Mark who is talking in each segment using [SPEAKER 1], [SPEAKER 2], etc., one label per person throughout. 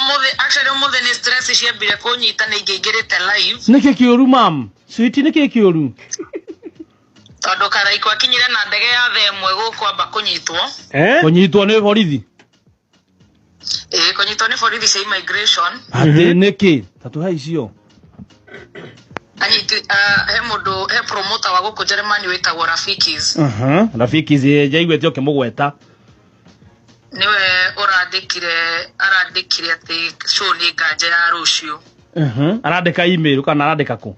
[SPEAKER 1] Ũmũthĩ, actually ũmũthĩ nĩ stress ciambire kũnyita, nĩ ingĩingĩrĩte live.
[SPEAKER 2] Nĩkĩ kĩũru, mam sweet? Nĩkĩ kĩũru?
[SPEAKER 1] Tondũ Karaiko akinyire na ndege ya 1:30 gũkũ, amba kũnyitwo.
[SPEAKER 3] Eh?
[SPEAKER 2] Kũnyitwo nĩ borithi?
[SPEAKER 1] Ĩĩ, kũnyitwo nĩ borithi cia immigration.
[SPEAKER 2] Atĩ nĩkĩ? Tatũhe icio.
[SPEAKER 1] Anyiti he mũndũ, he promoter wa gũkũ Jeremani wĩtagwo Rafikis.
[SPEAKER 2] Rafiki njaiguĩte ũkĩmũgweta.
[SPEAKER 1] Nĩwe ũrandĩkire, arandĩkire atĩ show nĩ nganja ya rũciũ.
[SPEAKER 2] Arandĩka email kana arandĩka kũ?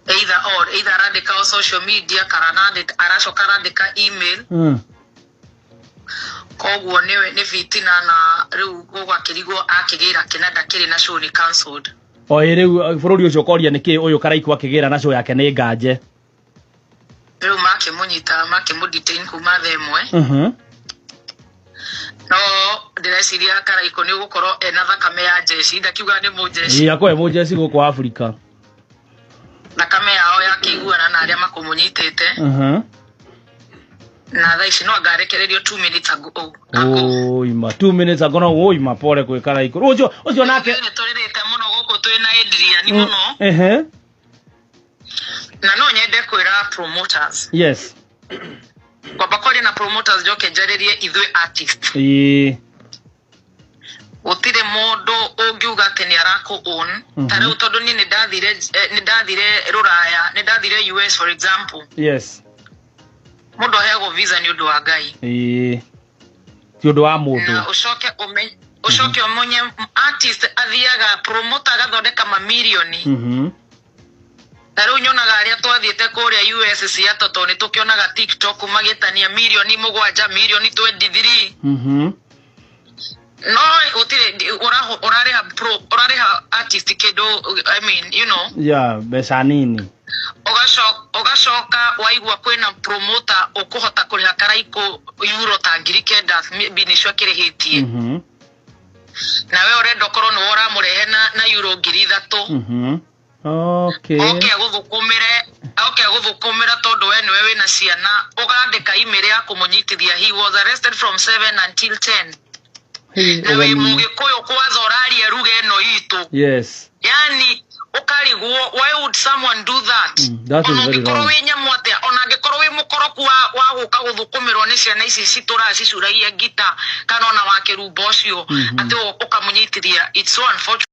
[SPEAKER 1] Either or, either arandĩka o social media kana aracoka arandĩka email. Koguo nĩwe nĩ fitina, na rĩu gũgakĩrigwo akĩgĩra kĩnanda kĩrĩ na show nĩ cancelled.
[SPEAKER 2] O ĩ rĩu bũrũri ũcio ũkoria nĩkĩ ũyũ Karaikũ akĩgĩra na show yake nĩ nganje.
[SPEAKER 1] Rĩu makĩmũnyita, makĩmũ detain kuma 1:30. No ndĩreciria Karaikũ nĩ ũgũkorwo ena thakame ya njeci, ndakiuga nĩ mũnjeci.
[SPEAKER 2] Ĩ akoe mũnjeci gũkũ Afrika.
[SPEAKER 1] Thakame yao yakĩiguana na arĩa makũmũnyitĩte. Na thaa ici no angarekererio 2 minutes ago. Ago.
[SPEAKER 2] Ũima 2 minutes ago no ũima pole kwĩ Karaikũ ũcio ũcio nake.
[SPEAKER 1] Nĩ tũrĩrĩte mũno gũkũ twĩna Adrian mũno. Na no nyende kwĩra promoters, kwamba kwaria na promoters, njoke njarĩrie ithuĩ artist. Gũtirĩ mũndũ ũngiuga atĩ nĩ arakũ own. Ta rĩu tondũ niĩ nĩ ndathire rũraya, nĩ ndathire US, for example, mũndũ aheagwo visa nĩ ũndũ wa Ngai.
[SPEAKER 2] Ĩĩ, ti ũndũ wa mũndũ.
[SPEAKER 1] Na ũcoke ũmenye artist athiaga, promoter agathondeka mamirioni. Ta rĩu nyonaga arĩa twathiĩte kũrĩa US, Seattle, tondũ nĩ tũkĩonaga TikTok magĩtania mirioni 7, mirioni 23. No gũtirĩ ũrarĩha pro, ũrarĩha artist kĩndũ, I mean,
[SPEAKER 2] Ya mbeca nini.
[SPEAKER 1] Ũgacoka waigua kwĩna promoter ũkũhota kũrĩha Karaikũ euro ta 9,000, maybe nĩcio akĩrĩhĩtie, nawe ũrenda ũkorwo nĩwe ũramũrehe na euro 3,000. Oke agũthũkũmĩre tondũ we nĩwe wĩna ciana, ũgandĩka email ya kũmũnyitithia. He was arrested from 7 until 10.
[SPEAKER 2] Hey,
[SPEAKER 1] Na wĩ
[SPEAKER 2] ũgeni.
[SPEAKER 1] Mũgĩkũyũ kwanza ũraria ruga ĩno itũ. Yani ũkarigwo, why would someone do that?
[SPEAKER 2] That is
[SPEAKER 1] Ona
[SPEAKER 2] very
[SPEAKER 1] ũngĩkorwo
[SPEAKER 2] wrong.
[SPEAKER 1] wĩ nyamũ atĩa, ona angĩkorwo wĩ mũkoroku wa gũka gũthũkũmĩrwo nĩ ciana ici citũraga cicuragia ngita, kana ona wa kĩrumba ũcio, atĩ ũkamũnyitithia, it's so unfortunate.